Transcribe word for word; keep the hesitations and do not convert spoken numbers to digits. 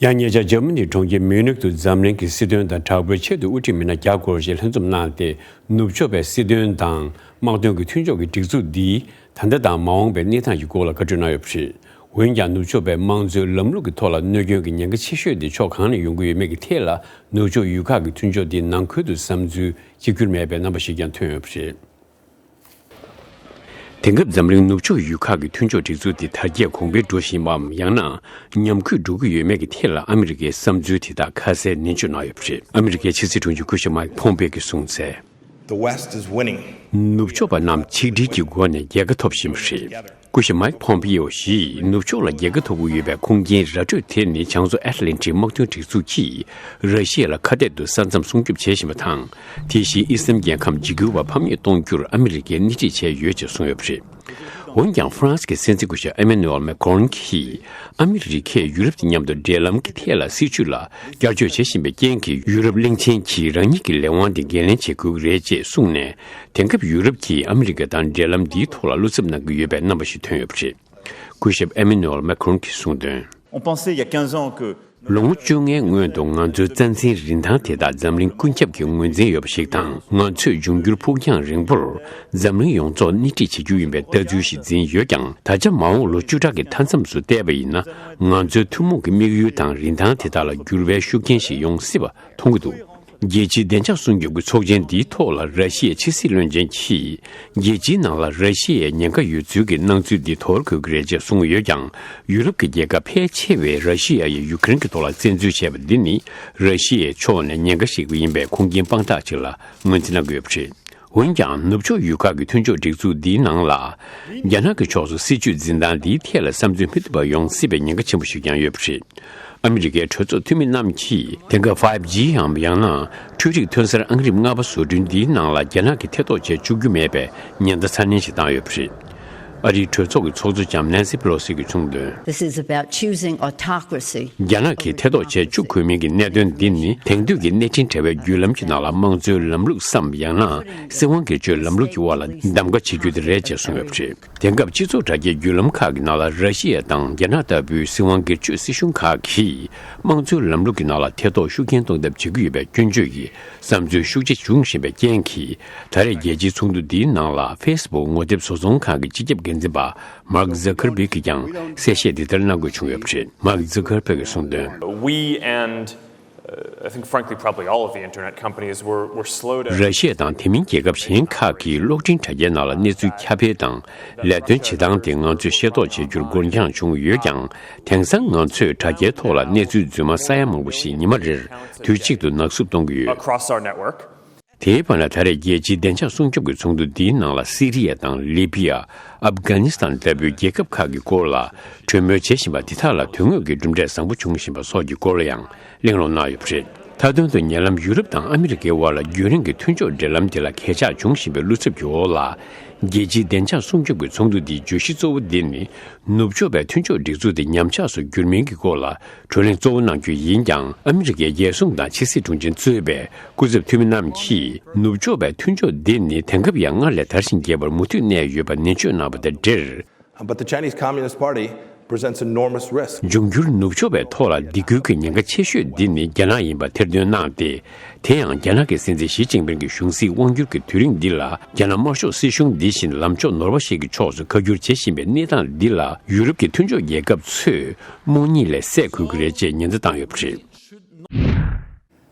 ཡང་ཉེ་ཆར་འཇར་མ་ནིའི་གྲོང་ཁྱེར་མིའུ་ནིག་ཏུ་འཛམ་གླིང་གི་སྲིད་དོན་དང་དྲག་པོའི་ཆེད་དུ་དབུ་ཁྲིད་མི་སྣ་བརྒྱ་སྐོར་ཞིག་ལྷན་འཛོམས་གནང་སྟེ། ནུབ་ཕྱོགས་པའི་སྲིད་དོན་དང་དམག་དོན་གྱི་མཐུན་ཕྱོགས་ཀྱི་སྒྲིག་འཛུགས་འདིས་ད་ལྟ་དང་མ་འོངས་པའི་གནས་སྟངས་ཀྱི་སྐོར་ལ་བཀའ་འཁྲོལ་གནང་ཡོད་པ་རེད། འོན་ཀྱང་། ནུབ་ཕྱོགས་པའི་དམངས་གཙོའི་ལམ་ལུགས་ཀྱི་ཐོག་ལ་གནོད་སྐྱོན་གྱི་ཉེན་ཁ་ཆེ་ཤོས་དེ་ཕྱོགས་གང་ནས་ཡོང་གི་ཡོད་མེད་ཀྱི་ཐད་ལ། ནུབ་ཕྱོགས་ཡུལ་ཁག་གི་མཐུན་ཕྱོགས་འདིས་ནང་ཁུལ་དུ་བསམ་ཚུལ་གཅིག་གྱུར་མེད་པའི་རྣམ་པ་ཞིག་ཀྱང་ཐོན་ཡོད་པ་རེད། དེང་སྐབས་འཛམ་གླིང་ནུབ་ཕྱོགས་ཡུལ་ཁག་གི་མཐུན་ཕྱོགས་སྒྲིག་འཛུགས་དེ་དར་རྒྱས་གོང་འཕེལ་འགྲོ་བཞིན་པའམ། ཡང་ན་ཉམས་རྒུད་འགྲོ་གི་ཡོད་མེད་ཀྱི་ཐད་ལ་ཨ་མི་རི་ཀའི་བསམ་ཚུལ་དེ་དག་ཁ་གསལ་ནན་བརྗོད་གནང་ཡོད་པ་རེད། ཨ་མི་རི་ཀའི་ཕྱི་སྲིད་དྲུང་ཆེ་སྐུ་ཞབས་མའིག་ཕོམ་པེ་གིས་གསུངས་གསལ། The West is winning. ནུབ་ཕྱོགས་པ་རྣམས་ཆིག་སྒྲིལ་གྱི་སྒོ་ནས་རྒྱལ་ཁ་ཐོབ་བཞིན་པ་རེད། སྐུ་ཞབས་མའིག་ཕོམ་པེ་ཡོ་ཡིས་ནུབ་ཕྱོགས་ལ་རྒྱལ་ཁ་ཐོབ་ཀྱི་ཡོད་པའི་ཁུངས་སྐྱེལ་ར་སྤྲོད་དེ་ནི། བྱང་མཚོ་ཨེཊ་ལན་ཊིག་དམག་དོན་སྒྲིག་འཛུགས་ཀྱིས་ར་ཤི་ཡ་ལ་ཁ་གཏད་དུ་ས་མཚམས་སྲུང་སྐྱོབ་བྱེད་བཞིན་པ་དང་། དེ་བཞིན་ཨི་སི་ལམ་རྒྱལ་ཁམས་འཇིགས་སྐུལ་བ་ཕམ་ཉེས་གཏོང་རྒྱུར་ཨ་མི་རི་ཀས་སྣེ་ཁྲིད་བྱས་ཡོད་ཅེས་གསུངས་ཡོད་པ་རེད། འོན་ཀྱང་། ཧྥ་རན་སི་གི་སྲིད་འཛིན་སྐུ་ཞབས་ཨེ་མེ་ནུ་ཨེལ་མེ་ཁོ་རོན་གྱིས་ཨ་མི་རི་ཀས་ཡུ་རོབ་དང་མཉམ་དུ་འབྲེལ་ལམ་གྱི་ཐད་ལ་སྲིད་བྱུས་ལ་བསྐྱར་བཅོས་བྱེད་བཞིན་པའི་རྐྱེན་གྱིས། ཡུ་རོབ་གླིང་ཆེན་གྱིས་རང་ཉིད་ཀྱི་ལས་དབང་དེ་འགན་ལེན་བྱེད་དགོས་ཀྱི་རེད་ཅེས་གསུངས་ནས། དེང་སྐབས་ཡུ་རོབ་ཀྱིས་ཨ་མི་རི་ཀ་དང་འབྲེལ་ལམ་འདིའི་ཐོག་ལ་བློ་འཚབ་གནང་གི་ཡོད་པའི་རྣམ་པ་ཞིག་ཐོན་ཡོད་པ་རེད། སྐུ་ཞབས་ཨེ་མེ་ནུ་ཨེལ་མེ་ཁོ་རོན་གྱིས་གསུངས་དོན། On pensait il y a quinze ans que ལོ་ངོ་བཅོ་ལྔའི་སྔོན་དུ་ང་ཚོའི་རྩ་འཛིན་རིན་ཐང་དེ་དག་འཛམ་གླིང་ཀུན་ཁྱབ་ཀྱི་ངོས་འཛིན་ཡོད་པ་ཞིག་དང་། ང་ཚོས་འབྱུང་འགྱུར་ཕུགས་རྒྱང་རིང་པོར་འཛམ་གླིང་ཡོངས་རྫོགས་སྣེ་ཁྲིད་བྱེད་རྒྱུ་ཡིན་པའི་ལྟ་ཚུལ་ཞིག་འཛིན་ཡོད་ཀྱང་། ད་ཆ་མ་འོངས་ལོ་བཅུ་ཕྲག་གི་མཐའ་མཚམས་སུ་བལྟས་པ་ཡིན་ན། ང་ཚོའི་ཐུན་མོང་གི་དམིགས་ཡུལ་དང་རིན་ཐང་དེ་དག་ལ་འགྱུར་བའི་ཤུགས་རྐྱེན་ཞིག་ཡོང་སྲིད་པ་མཐོང་གི་འདུག་རྒྱལ་སྤྱིའི་བདེ་འཇགས་སྲུང་སྐྱོབ་ཀྱི་ཚོགས་ཆེན་འདིའི་ཐོག་ལ་ར་ཤི་ཡའི་ཕྱི་སྲིད་བློན་ཆེན་གྱིས། རྒྱལ་སྤྱིའི་ནང་ལ་ར་ཤི་ཡའི་ཉེན་ཁ་ཡོད་ཚུལ་གྱི་སྣང་ཚུལ་འདི་དོར་དགོས་ཀྱི་རེད་ཅེས་གསུངས་ཡོད་ཀྱང་། ཡུ་རོབ་ཀྱི་རྒྱལ་ཁབ་ཕལ་ཆེ་བས་ར་ཤི་ཡ་ཡིས་ཡུ་ཀེ་རེན་གྱི་ཐོག་ལ་བཙན་འཛུལ་བྱས་པ་འདི་ནི། ར་ཤི་ཡའི་ཕྱོགས་ནས་ཉེན་ཁ་བཤད་ཀྱི་ཡིན་པའི་ཁུངས་སྐྱེལ་དཔང་རྟགས་ཅིག་ལ་ངོས་འཛིན་གནང་གི་ཡོད་པ་རེད། འོན་ཀྱང་། ནུབ་ཕྱོགས་ཡུལ་ཁག་གི་མཐུན་ཕྱོགས་སྒྲིག་འཛུགས་འདིའི་ནང་ལ། རྒྱ་ནག་གི་ཕྱོགས་སུ་སྲིད་བྱུས་འཛིན་སྟངས་འདིའི་ཐད་ལ་བསམ་ཚུལ་མི་མཐུན་པ་ཡོང་སྲིད་པའི་ཉེན་ཁ་ཆེན་པོ་ཞིག་ཀྱང་ཡོད་པ་རེད། ཨ་མི་རི་ཀའི་གྲོས་ཚོགས་འཐུས་མི་རྣམས་ཀྱིས། དེང་སྐབས་ཕའིབ་ཇི་འམ། ཡང་ན། འཕྲུལ་རིག་ཐོན་གསར་ཨང་རིམ་ལྔ་པ་བཟོ་སྐྲུན་འདིའི་ནང་ལ་རྒྱ་ནག་གིས་ཐེ་གཏོགས་བྱེད་བཅུག་རྒྱུ་མེད་པའི་ཉེན་བརྡ་ཚ་ནན་ཞིག་བཏང་ཡོད་པ་རེད། ཨ་རིའི་གྲོས་ཚོགས་ཀྱི་ཚོགས་གཙོ་ལྕམ་ནན་སི་པེ་ལོ་སི་གིས་གསུངས་དོན། This is about choosing autocracy. རྒྱ་ནག་གིས་ཐེ་གཏོགས་བྱེད་བཅུག་དགོས་མིན་གྱི་གནད་དོན་འདི་ནི། དེང་དུས་ཀྱི་གནས་འཕྲིན་དྲ་བའི་བརྒྱུད་ལམ་གྱི་ནང་ལ་དམངས་གཙོའི་ལམ་ལུགས་སམ། ཡང་ན། སྲིད་དབང་སྒེར་གཅོད་ལམ་ལུགས་ཀྱི་དབར་ལ་གདམ་ག་བྱེད་རྒྱུ་དེ་རེད་ཅེས་གསུངས་ཡོད་པ་རེད། དེང་སྐབས་སྤྱི་ཚོགས་དྲ་རྒྱའི་བརྒྱུད་ལམ་ཁག་གི་ནང་ལ་ར་ཤི་ཡ་དང་རྒྱ་ནག་ལྟ་བུའི་སྲིད་དབང་སྒེར་གཅོད་སྲིད་གཞུང་ཁག་གིས་དམངས་གཙོའི་ལམ་ལུགས་ཀྱི་ནང་ལ་ཐེ་གཏོགས་ཤུགས་རྐྱེན་གཏོང་ཐབས་བྱེད་ཀྱི་ཡོད་པའི་སྐྱོན་བརྗོད་ཀྱི་བསམ་ཚུལ་ཤུགས་ཆེ་བྱུང་བཞིན་པའི་རྐྱེན་གྱིས། ད་རེས་རྒྱལ་སྤྱིའི་ཚོགས་འདུ་འདིའི་ནང་ལ་ཧྥེ་སི་བུག་ངོ་དེབ་བཟོ་ཚོང་ཁང་གི་སྤྱི་ཁྱབ་འགན་འཛིན་པ་མཱག་ཛ་ཁར་བྷག་གིས་ཀྱང་གསལ་བཤད་འདི་ལྟར་གནང་དགོས་བྱུང་ཡོད་པ་རེད། མཱག་ཛ་ཁར་བྷག་གིས་གསུངས་དོན། We and, uh, I think, frankly, probably all of the internet companies were, were slow to ར་ཤི་ཡ་དང་དེ་མིན་རྒྱལ་ཁབ་གཞན་ཁག་གིས་གློག་འཕྲིན་དྲ་རྒྱའི་ནང་ལ་གནས་ཚུལ་ཁྱབ་སྤེལ་དང་ལས་དོན་བྱེད་སྟངས་དེ་ང་ཚོས་ཤེས་རྟོགས་བྱེད་རྒྱུར་འགོར་འགྱངས་བྱུང་ཡོད་ཀྱང་། དེང་སང་ང་ཚོས་དྲ་རྒྱའི་ཐོག་ལ་གནས་ཚུལ་རྫུན་མ་ས་ཡ་མང་པོ་ཞིག་ཉི་མ་རེར་དུས་གཅིག་ཏུ་ནག་སུབ་གཏོང་གི་ཡོད། Across our network. དེའི་བར་ན། ད་རེས་རྒྱལ་སྤྱིའི་བདེ་འཇགས་སྲུང་སྐྱོབ་ཀྱི་ཚོགས་འདུ་འདིའི་ནང་ལ་སི་རི་ཡ་དང་ལི་བི་ཡ། ཨབ་གྷ་ནི་སི་ཐན་ལྟ་བུའི་རྒྱལ་ཁབ་ཁག་གི་སྐོར་ལ་གྲོས་མོལ་བྱེད་བཞིན་པ་དེ་དག་ལ་དོན་དངོས་ཀྱི་གྲུབ་འབྲས་བཟང་པོ་བྱུང་བཞིན་པ་སོགས་ཀྱི་སྐོར་ལ་ཡང་གླེང་སློང་གནང་ཡོད་པ་རེད། མཐའ་དོན་དུ། ཉེ་ལམ་ཡུ་རོབ་དང་ཨ་མི་རི་ཀའི་དབར་ལ་རྒྱུན་རིང་གི་མཐུན་ཕྱོགས་འབྲེལ་ལམ་དེ་ལ་གས་ཆག་བྱུང་བཞིན་པའི་བློ་འཚབ་ཀྱི་འོག་ལ། རྒྱལ་སྤྱིའི་བདེ་འཇགས་སྲུང་སྐྱོབ་ཀྱི་ཚོགས་འདུ་འདིའི་བརྗོད་གཞི་གཙོ་བོ་འདི་ནི། ནུབ་ཕྱོགས་པའི་མཐུན་ཕྱོགས་སྒྲིག་འཛུགས་དེ་ཉམས་ཆག་སུ་འགྱུར་མིན་གྱི་སྐོར་ལ་གྲོས་གླེང་གཙོ་བོ་གནང་རྒྱུ་ཡིན་ཀྱང་། ཨ་མི་རི་ཀའི་རྒྱལ་སྲུང་དང་ཕྱི་སྲིད་དྲུང་ཆེ་གཙོས་པའི་སྐུ་ཚབ་འཐུས་མི་རྣམས་ཀྱིས། ནུབ་ཕྱོགས་པའི་མཐུན་ཕྱོགས་འདི་ནི་དེང་སྐབས་ཡང་སྔར་ལས་དར་ཞིང་རྒྱས་པར་མུ་མཐུད་གནས་ཡོད་པ་ནན་བརྗོད་གནང་བ་དང་འབྲེལ། But the Chinese Communist Party presents enormous risk. འབྱུང་འགྱུར་ནུབ་ཕྱོགས་པའི་ཐོག་ལ་སྡིགས་སྐུལ་གྱི་ཉེན་ཁ་ཆེ་ཤོས་འདི་ནི་རྒྱ་ནག་ཡིན་པ་ཐེར་འདོན་གནང་སྟེ། དེ་ཡང་རྒྱ་ནག་གི་སྲིད་འཛིན་ཞི་ཅིན་ཕིང་གི་གཞུང་སྲིད་དབང་སྒྱུར་གྱི་དུས་རིང་འདི་ལ། རྒྱ་ནག་དམར་ཤོག་སྲིད་གཞུང་འདི་བཞིན་ལམ་ཕྱོགས་ནོར་བ་ཞིག་གི་ཕྱོགས་སུ་ཁ་བསྒྱུར་བྱེད་བཞིན་པའི་གནས་སྟངས་འདི་ལ། ཡུ་རོབ་ཀྱི་མཐུན་ཕྱོགས་རྒྱལ་ཁབ་ཚོས་རྨོངས་གཉིད་ལས་སད་དགོས་ཀྱི་རེད་ཅེས་ཉེན་བརྡ་བཏང་ཡོད་པ་རེད།